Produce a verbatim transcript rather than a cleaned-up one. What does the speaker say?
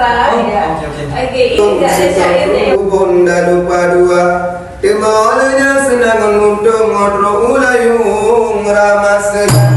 Oh, okey, okey. Okey, ini tak ada syair ni. Bonda lupa dua. Teuma lé nyan seunang ngon muntong ngon roh ulayong rama seunang.